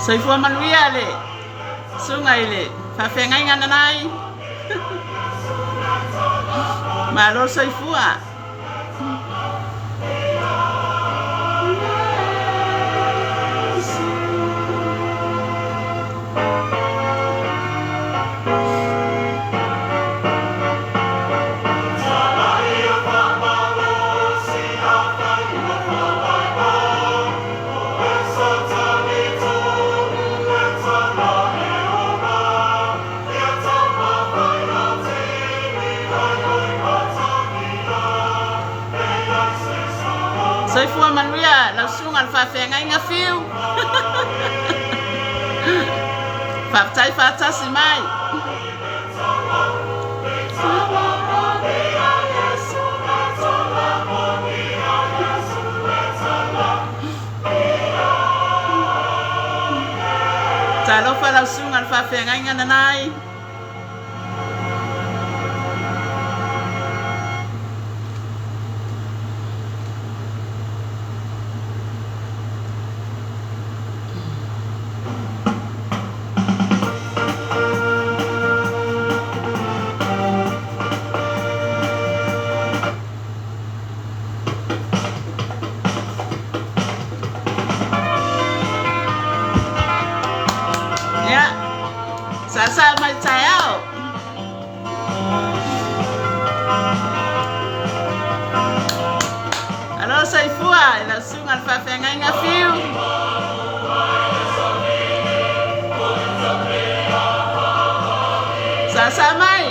Soifua manuia le susuga i le faafeagaiga Nanai. Malo le soifua. Soifua manuia lau susuga le faafeagaiga Fiu. Faafetai faatasi mai. Talofa lau susuga le faafeagaiga Nanai. Ia, saasaa mai taeao. Alo soifua i lau susuga le faafeagaiga Fiu. Saasaa mai.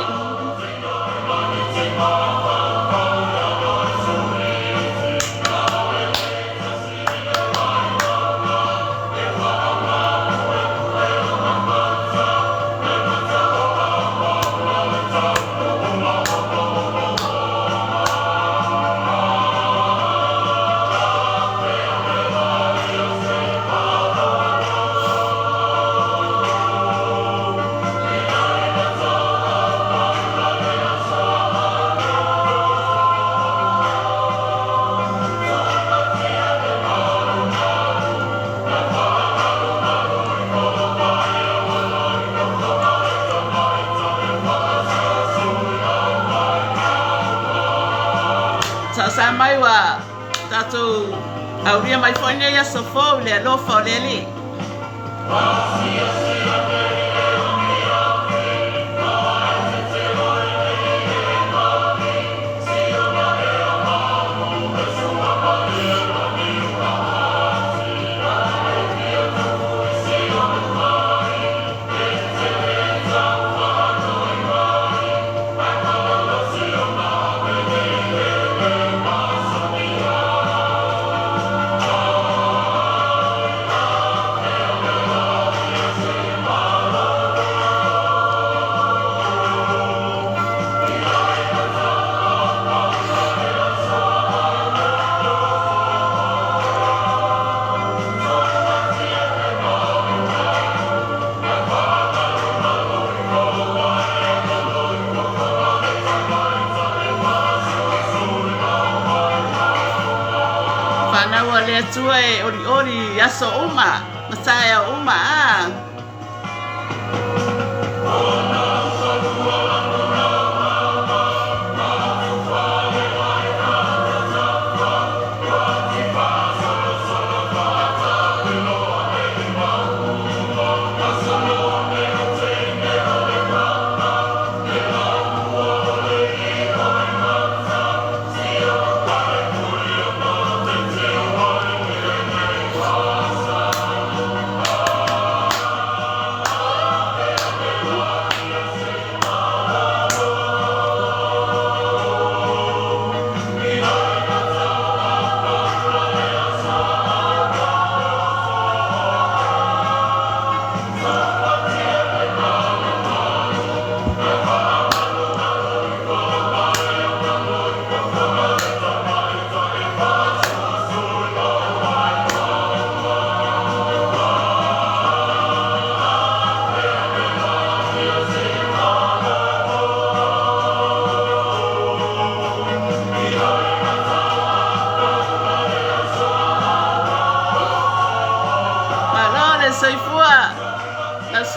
Saasaa mai ua tatou aulia mai foi nei aso fou i le alofa o le Alii. Fanau a le Atua e olioli i aso uma ma taeao uma, a.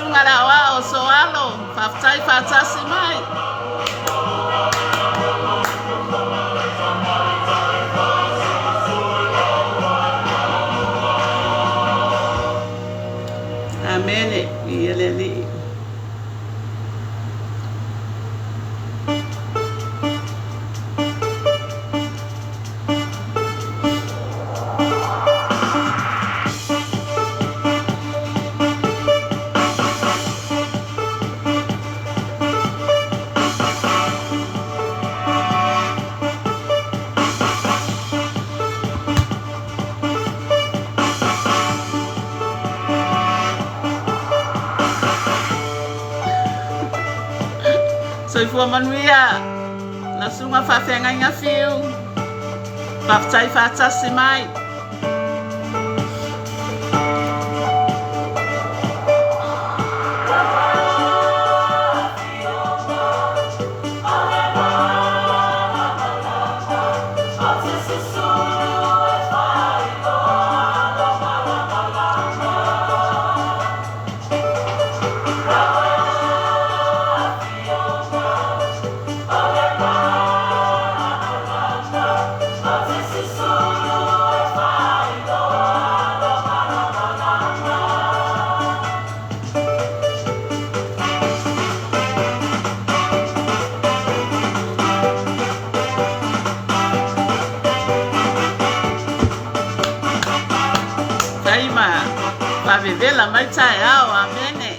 susuga le aoao Soalo, faafetai faatasi mai. Amene. Viia le Alii. Soifua manuia, lau susuga faafeagaiga Fiu. Faafetai faatasi mai. Taima, faavevela mai taeao. Amene.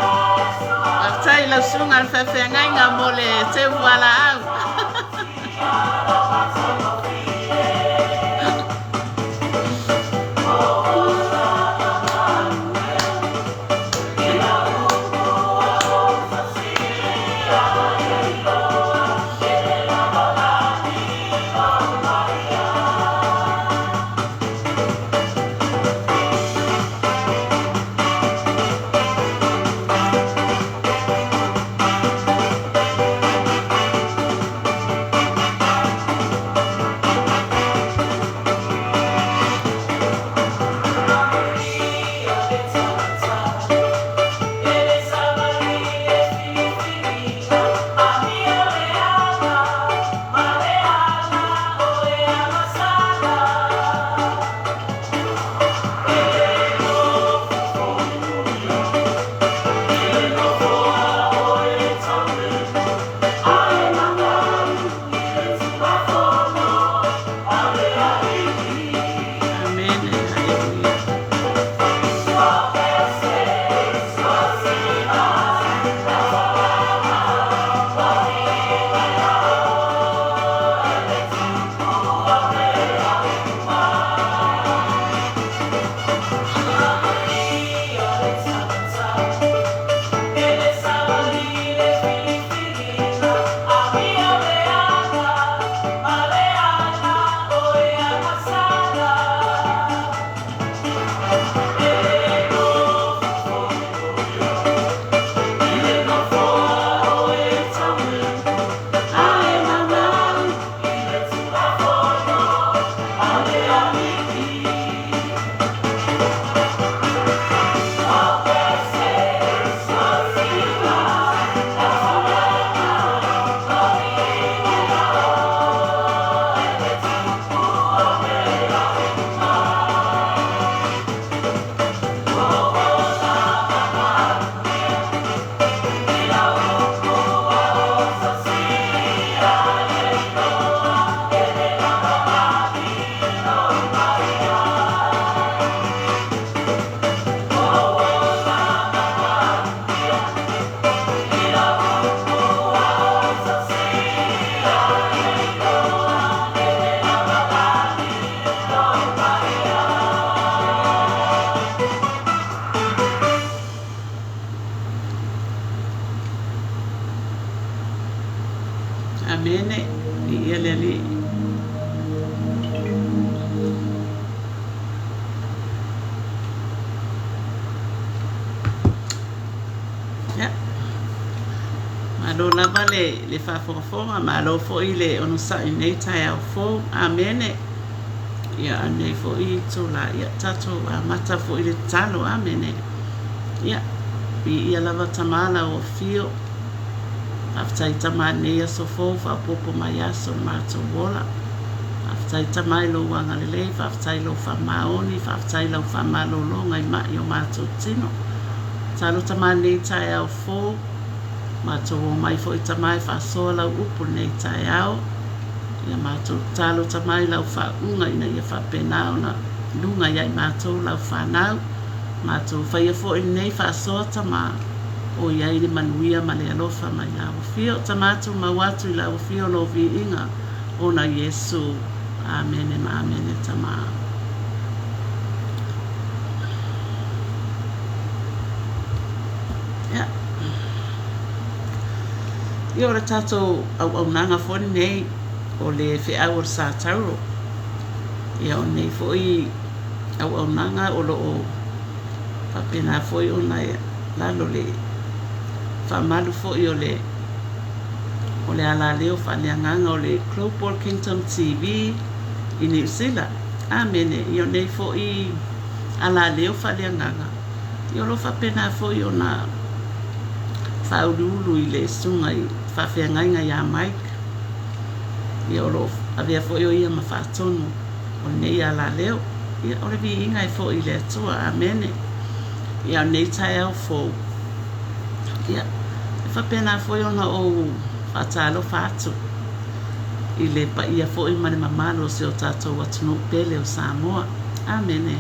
Faafetai i lau susuga i le faafeagaiga mo le teu fualaau. Amene. Viia le Alii. Ia. Malo lava le, le faafogafoga, malo foi le onosai i lenei taeao fou. Amene. Ia, a lenei foi itula, ia, tatou amata foi i le tatalo. Amene. Ia, viia lava Tama lau Afio. Faafetai Tama i lenei aso fou, faaopoopo mai aso o le matou ola. Faafetai Tama i lou agalelei, faafetai i lou faamaoni, faafetai i lau faamalologa i mai o matou tino. Tatalo Tama i lenei taeao fou, matou omai foi Tama e faasoa lau upu i lenei taeao. Ia matou tatalo Tama i lau faauuga ina ia faapena ona luga ia i matou lau fanau. Matou faia foi lenei faasoa Tama, o i ai le manuia ma le alofa mai lau Afio. Tama tumau atu i lau Afio lou viiga ona Iesu. Amene ma amene Tama. Ia. Ia o le tatou auaunaga foi lenei o le feau o le Sa Tauro. Ia o lenei foi auaunaga o lo o faapena foi ona lalo le faamalu foi o le o le alaleo faaleagaga o le Global Kingdom TV i Niu Sila. Amene. Ia o nei foi alaleo faaleagaga, ia o lo o faapena foi ona faauluulu i le susuga i faafeagaiga ia Mike. Ia o lo o avea foi o ia ma faatonu o lenei alaleo. Ia, o le viiga e foi i le Atua. Amene. Ia, o lenei taeao fou, ia, e faapena foi ona ou faatalofa atu i le paia foi ma le mamalu o si o tatou atunuu pele o Samoa. Amene.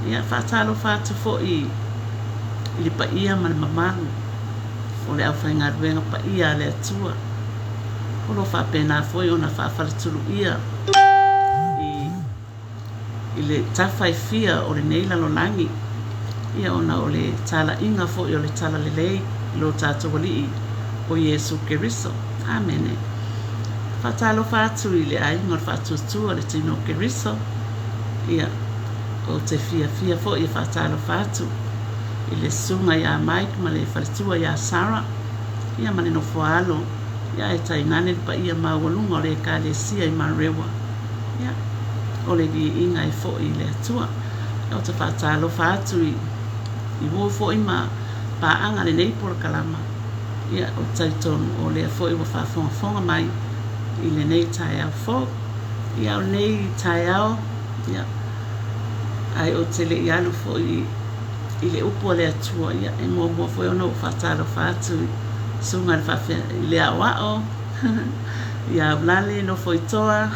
Ia, faatalofa atu foi i le paia ma le mamalu o le aufaigaluega paia a le Atua o lo o faapena foi ona faafaletuluia i i le tafa e fia o lenei lalolagi, ia ona o le talaiga foi o le Talalelei i lo tatou Alii o Iesu Keriso. Amene. Faatalofa atu i le aiga o le Faatuatua le Tino o Keriso. Ia, ou te fiafia foi e faatalofa atu i le susuga ia Mike ma le faletua ia Sarah, ia ma le nofoaalo, ia ae tainane le paia maualuga o le Ekalesia i Marewa. Ia, o le viiga e foi i le Atua. Ou te faatalofa atu i, i uo foi ma paaga lenei polokalama. Ia, ou te talitonu o lea foi ua faafogafoga mai i lenei taeao fou. Ia, o lenei taeao, ia, ae ou te le i alu foi i, i le upu a le Atua, ia, e muamua foi ona ou faatalofa atu i susuga i le faafea, i le aoao, Ia Aulale, Nofoitoa,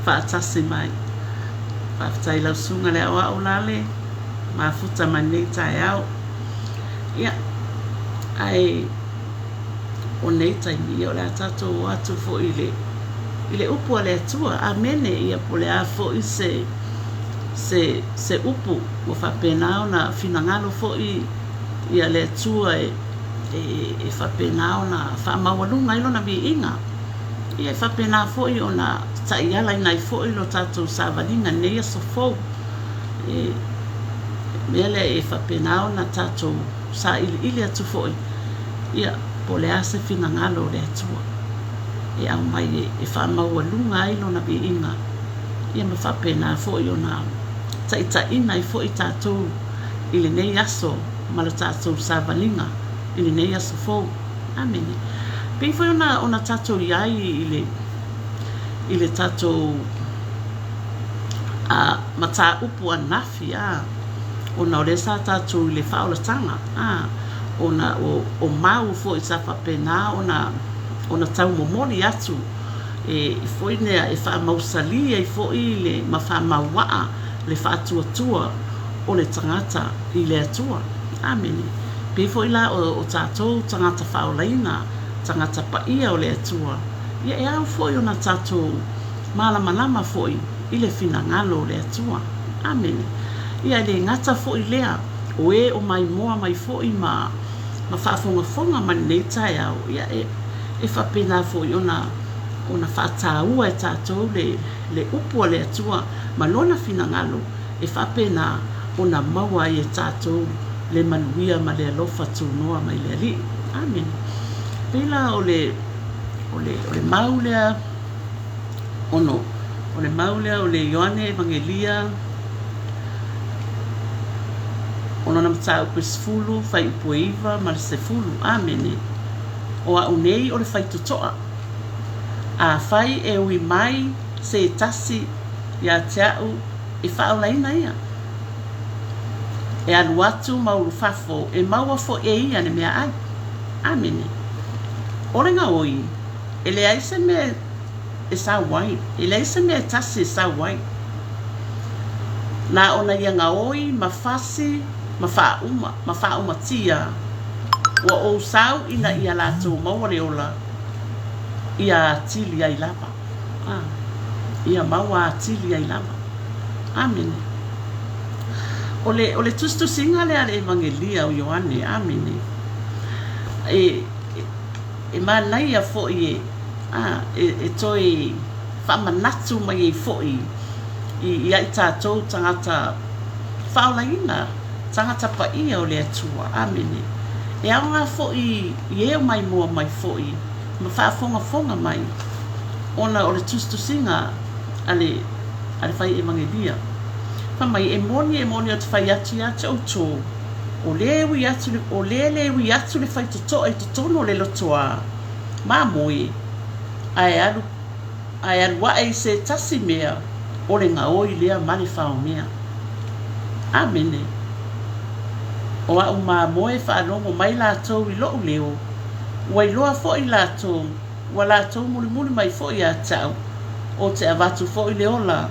faatasi mai. Faafetai i lau susuga le aoao Lale, mafuta mai lenei taeao. Ia, ae o nei taimi, ia o le a tatou o atu foi i le, i le upu a le Atua. Amene. Ia po o le a foi se, se, se upu ua faapena ona finagalo foi ia le Atua e e faapena ona faamaualuga ai lona viiga, ia e faapena foi ona taialaina ai foi lo tatou savaliga i lenei aso fou. E mea lea e faapena ona tatou sailiili atu foi, ia po o le a se finagalo o le Atua e aumai e faamaualuga ai lona viiga, ia ma faapena foi ona taitaiina ai foi tatou i lenei aso ma le tatou savaliga i lenei aso fou. Amene. Pei foi ona, ona tatou i ai i le, i le tatou a, mataupu ananafi, a, ona o lea sa tatou i le faaolataga, a, ona o, o mau foi sa faapena ona, ona taumomoli atu e, foi nea e faamausali ai foi le, ma faamauaa le faatuatua o le tagata i le Atua. Amene. Pei foi la o, o tatou tagata faaolaina, tagata paia o le Atua, ia e ao foi ona tatou malamalama foi i le finagalo o le Atua. Amene. Ia e le gata foi lea, o e o maimoa mai foi ma, ma faafogafoga mai lenei taeao, ia e, E faapena foi ona ona faataua e tatou le le upu a le Atua ma Lona finagalo e faapena ona maua ai e tatou le manuia ma le alofa tunoa mai le Alii. Amene. Pei la o le o le o le mau lea ono o le mau lea o le Ioane Evagelia o lona mataupu e 10, fuaiupu e 9 ma le 10. Amene. O au nei o le faitotoa. Afai e ui mai se tasi ia te au e faaolaina ia. E alu atu ma ulufafo e maua foi e ia le meaai. Amene. O le gaoi, e leai se mea e sau ai, e leai se mea e tasi e sau ai. Na ona ia gaoi ma fasi ma faauma, ma faaumatia, ua ou sau ina ia latou maua le ola, ia atili ai lava. A, ia maua atili ai lava. Amene. O le, o le tusitusiga lea a le Evagelia o Ioane, amene, e, e, e manaia foi e, a, e, e toe faamanatu mai ai foi i, ia i tatou tagata faaolaina, tagata paia o le Atua. Amene. E aoga foi i e o maimoa mai foi ma faafogafoga mai ona o le tusitusiga a le, a le fai Evagelia. Fai mai, E moni, e moni ou te fai atu ia te outou, o lē ui atu le, o lē lē ui atu le faitotoa i totonu o le lotoā mamoe, ae alu, ae alu aʻe i se tasi mea, o le gaoi lea ma le faomea. Amene. O aʻu mamoe faalogo mai latou i loʻu leo, ua iloa foi latou, ua latou mulimuli mai foi ia te au, ou te avatu foi le ola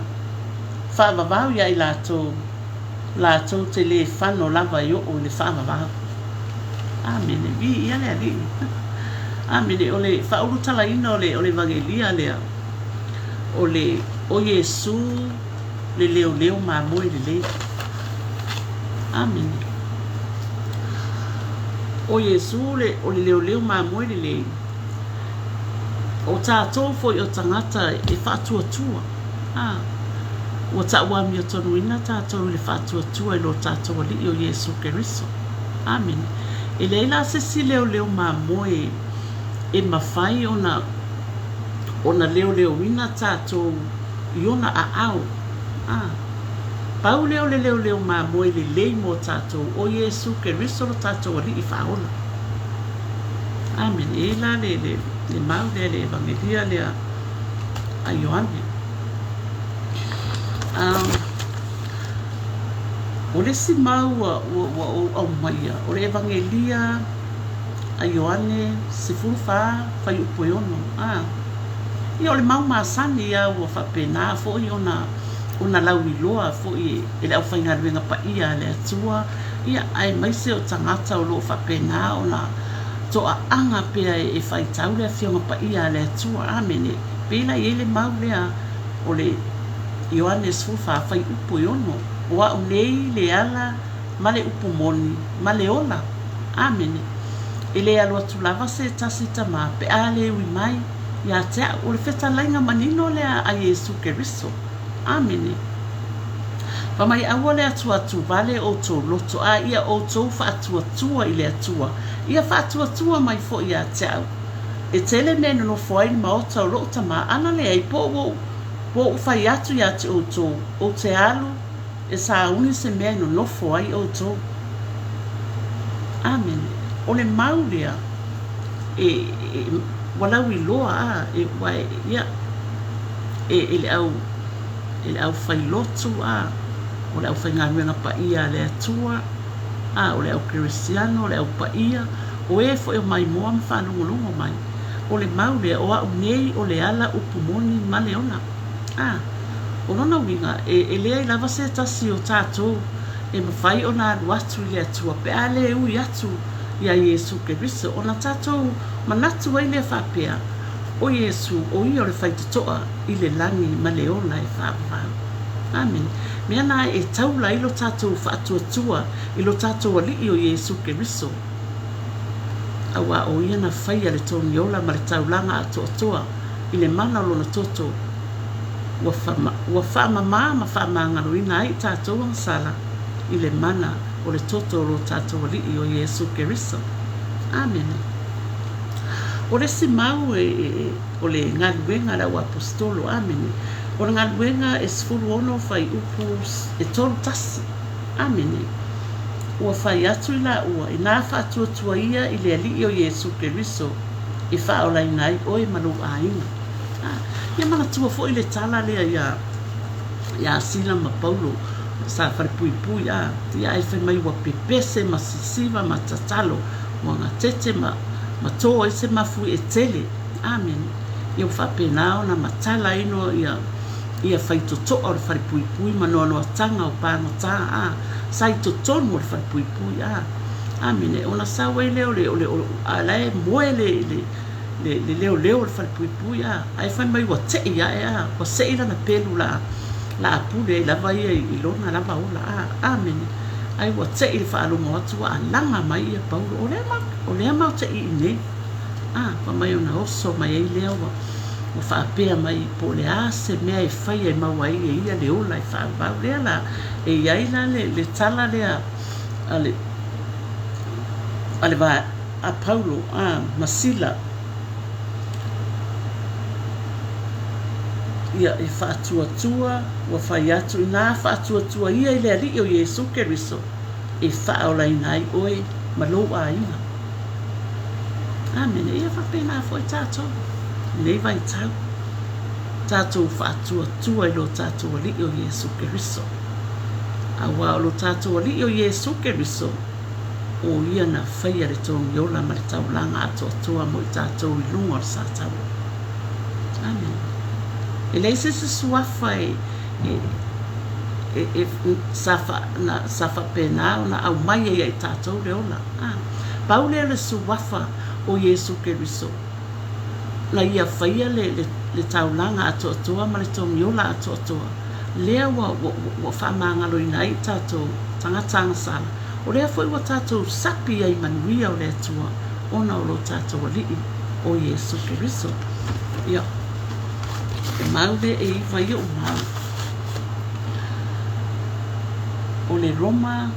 faavavau ia i latou, latou te lē fano lava e oo i le faavavau. Amene. Viia le Alii. Amene. O le faaulutalaina o le, o le Evagelia lea, o le, o Iesū le leoleo mamoe lelei. Amene. O Iesū le, o le leoleo mamoe lelei. O tatou foi o tagata e faatuatua. A, ua ta'u amiotonuina tatou i le faatuatua i lo tatou Alii o Iesū Keriso. Amene. E leai la se isi leoleo mamoe e mafai ona ona leoleoina tatou i ona aao. A, pau lea o le leoleo mamoe lelei mo tatou, o Iesū Keriso lo tatou Alii Faaola. Amene. E i ai la le, le, le mau lea, le Evagelia lea a Ioane. Um, o le isi mau ua, ua, ua ou aumaia, o le Evagelia a Ioane 14, fuaiupu e 6. A, ia o le mau masani ia ua faapena foi ona ona lauiloa foi e le aufaigaluega paia a le Atua, ia aemaise o tagata o lo o faapena ona toaaga pea e faitau le Afioga Paia a le Atua. Amene. Pei la e i ai le mau lea o le Ioane 14, fuaiupu e 6, O au nei le ala ma le upu moni, ma le ola. Amene. E le alu atu lava se tasi tama pe a le ui mai ia te au. O le fetalaiga manino lea a Iesu Keriso. Amene. Fai mai, Aua le atuatu vale outou loto, a ia outou faatuatua i le Atua, ia faatuatua mai foi ia te au. E tele mea e nonofo ai le maota o lou tama, ana leai, po ua ou fai atu ia te outou, ou te alu e sauni se mea e nonofo ai outou. Amene. O le mau lea, e, e, ua lauiloa, a, e, ua, e, ia, e, e le au, e le aufailotu, a, o le aufaigaluega paia a le Atua, a, o le au kerisiano, o le au paia, o e foi o maimoa ma faalogologo mai, o le mau lea, o au nei o le ala upu moni ma le ola. A, o lona uiga, e, e leai lava se tasi o tatou e mafai ona alu atu i le Atua pe a le ui atu iā Iesū Keriso, ona tatou manatu ai lea faapea, o Iesū, o ia o le faitotoa i le lagi ma le ola e faavavau. Amene. Mea na e taula ai lo tatou faatuatua i lo tatou Alii o Iesū Keriso. Auā o ia na faia le togiola ma le taulaga atoatoa i le mana o lona toto, ua, ua faamamā ma faamagaloina ai i tatou agasala i le mana o le toto o lo tatou Alii o Iesu Keriso. Amene. O le isi mau e, e, o le galuega a le auaposetolo. Amene. O le galuega e 16 fuaiupu e 31. Amene. Ua fai atu i laua, inā faatuatua ia i le Alii o Iesu Keriso e faaolaina ai oe ma lou aiga. A, ia manatua foi le tala lea iā, iā Sila ma Paulo sa falepuipui, a, ia ae fai mai ua pepese ma sisiva ma tatalo, ua gatete ma, ma tō ai se mafuie tele. Amene. Ia ua faapena ona matala ai no ia, ia faitotoa o le falepuipui ma noanoatanga o pagota, a, sa i totonu o le falepuipui, a. Amene. Ona sau ai lea o le, o le, o, a la e moe le, le, le, le leoleo o le falepuipui, a, ae fai mai ua tei ae, a, ua sei lana pelu la, la a pule ai lava ia i, i lona lava ola, a. Amene. Ai ua tei le faalogo atu ua alaga mai ia Paulo, o lea ma, o lea matou te i inei. A, fai mai ona oso mai ai lea ua, ua faapea mai po o le a se mea e faia e maua ai e ia le ola e faaauau. Lea la, e i ai la le, le tala lea a le, a le va, a Paulo, a, ma Sila, ia e faatuatua, ua fai atu, inā faatuatua ia i le Alii o Iesu Keriso e faaolaina ai oe ma lou aiga. Amene. Ia faapena foi tatou i lenei vaitau, tatou faatuatua i lo tatou Alii o Iesu Keriso. Auā o lo tatou Alii o Iesu Keriso, o ia na faia le togiola ma le taulaga atoatoa mo i tatou i luga o le satauro. Amene. E leai se isi suafa e, e, e, e, sa, fa, na, sa faapena ona aumai ai ia i tatou le ola. A, pau lea o le suafa o Iesu Keriso, na ia faia le, le, le taulaga atoatoa ma le togiola atoatoa, lea ua, ua, ua faamagaloina ai i tatou tagata agasala, o lea foi ua tatou sapi ai manuia o le Atua ona o lo tatou Alii o Iesu Keriso. Ia, e mau lea e iva i ou mau. O le Roma,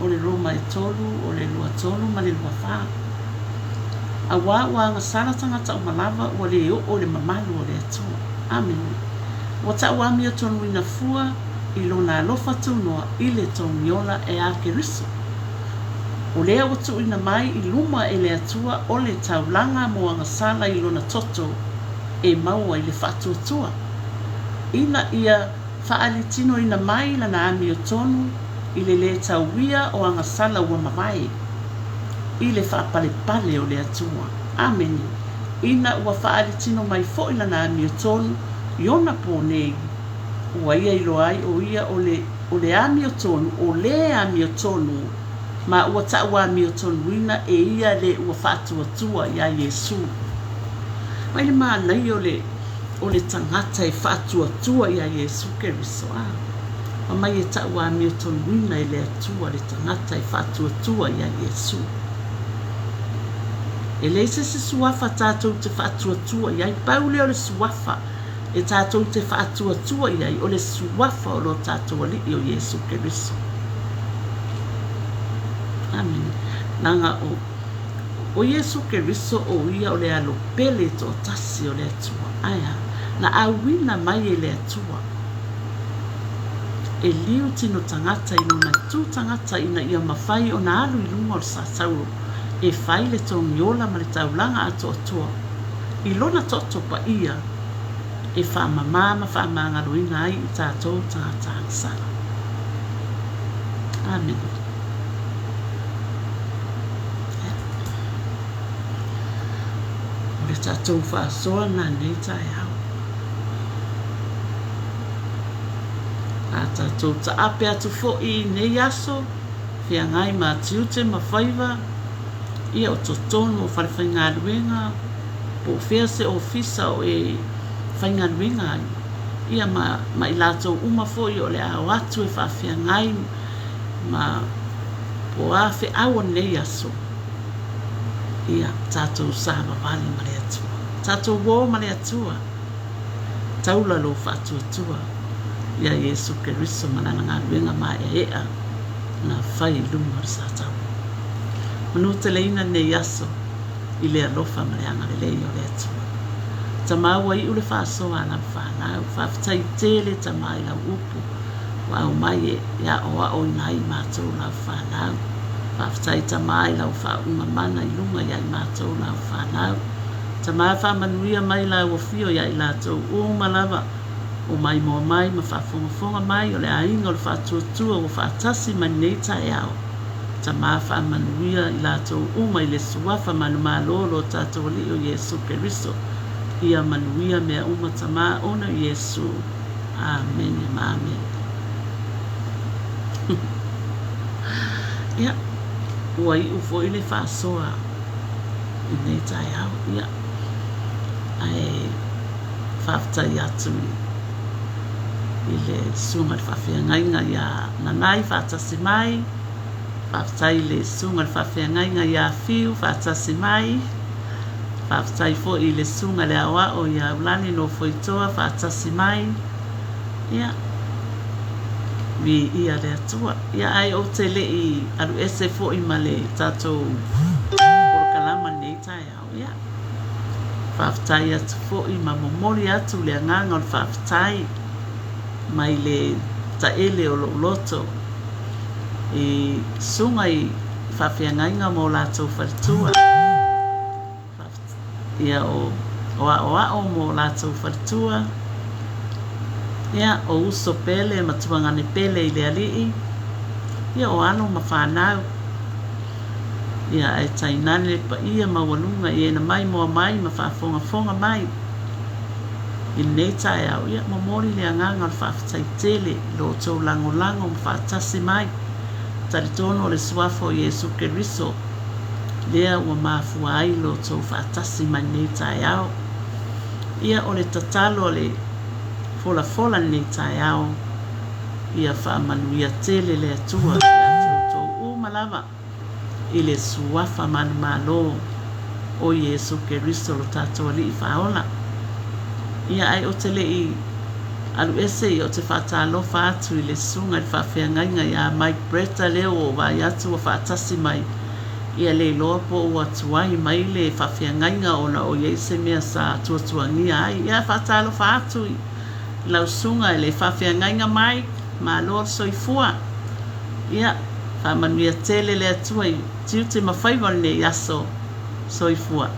o le Roma e tolu, o le 23 ma le 24. Auā ua agasala tagata uma lava ua lē oo le mamalu o le Atua. Amene. Ua ta'u amiotonuina fua i Lona alofa tunoa i le togiola e a Keriso. O lea ua tuuina mai i luma e le Atua o le taulaga mo agasala i Lona toto e maua i le faatuatua, ina ia faaalitinoina mai Lana amiotonu i le lē tauia o agasala ua mavae i le faapalepale o le Atua. Amene. Ina ua faaalitino mai foi Lana amiotonu i ona pō nei, ua ia iloa ai ʻo ia o le, o le amiotonu, o le amiotonu, ma ua taʻuamiotonuina e ia le ua faatuatua iā Iesū. Mai le manaia o le, o le tagata e faatuatua iā Iesū Keriso, a, ma mai e taʻuamiotonuina e le Atua le tagata e faatuatua iā Iesū. E leai se isi suafa tatou te faatuatua i ai, pau lea o le suafa e tatou te faatuatua i ai, o le suafa o lo tatou Alii o Iesu Keriso. Amene. Leaga o, o Iesu Keriso o ia o le alo pele toatasi o le Atua. Ae a? Na auina mai e le Atua e liu tino tagata i lona itu tagata ina ia mafai ona alu i luga o le satauro e fai le togiola ma le taulaga atoatoa i lona toto paia e faamamā ma faamagaloina ai i tatou tagata agasala. Amene. O le tatou faasoa na nei taeao. A tatou taape atu foi i nei aso, feagai ma tiute ma faiva, ia o totonu o falefaigaluega, po o fea se ofisa o e faigaluega ai, ia ma, ma i latou uma foi o le a o atu e faafeagai ma po o a feau o lenei aso. Ia, tatou savavali ma le Atua. Tatou uō ma le Atua. Taula lou faatuatua iā Iesu Keriso ma Lana galuega maeaea na fai i luga o le Sataua. Manuteleina lenei aso i le alofa ma le agalelei o le Atua. Tama ua iu le faasoa a lau fanau. Faafetai tele Tama i lau upu ua aumai e aoaoina ai matou lau fanau. Faafetai Tama i lau faauuga mana i luga ia i matou lau fanau. Tama faamanuia mai lau afio ia i latou uma lava o maimoa mai ma faafogafoga mai o le aiga o le faatuatua ua faatasi mai lenei taeao. Tama faamanuia i latou uma i le Suafa manumalo o lo tatou Alii o Iesu Keriso. Ia manuia mea uma Tama ona o Iesu. Amene ma amene. Ia, ua iu foi le faasoa i lenei taeao. Ia, ae faafetai atu i le Susuga i le Faafeagaiga ia Nanai faatasi mai, faafetai i le Susuga i le Faafeagaiga ia Fiu faatasi mai, faafetai foi i le Susuga i le Aoao ia Aulani Nofoitoa faatasi mai. Ia, viia le Atua. Ia, ae ou te le i alu ese foi ma le tatou polokalama i lenei taeao, ia, faafetai atu foi ma momoli atu le agaga o le faafetai mai le taele o lou loto i susuga i faafeagaiga ma o latou faletua. Ia, o Aoao ma o latou faletua, ia, o uso pele ma tuagane pele i le Alii, ia, o alo ma fanau, ia, ae tainane le paia maualuga i e na maimoa mai ma faafogafoga mai i lenei taeao, ia, momoli le agaga o le faafetai tele i lo outou lagolago ma faatasi mai. Talitonu o le Suafa o Iesu Keriso lea ua mafua ai lo outou faatasi mai lenei taeao. Ia, o le tatalo a le folafola i lenei taeao, ia faamanuia tele le Atua ia te outou uma lava i le Suafa manumalo o Iesu Keriso lo tatou Alii Faaola. Ia, ae ou te le i alu ese, ia ou te faatalofa atu i le Susuga i le Faafeagaiga ia Mike Bretta lea ua ou vaai atu ua faatasi mai. Ia le iloa po ua tuai mai le faafeagaiga ona o i ai se mea sa tuatuagia ai. Ia faatalofa atu i lau susuga i le faafeagaiga Mike, malo le soifua. Ia, faamanuia tele le Atua i tiute ma faiva o lenei aso. Soifua.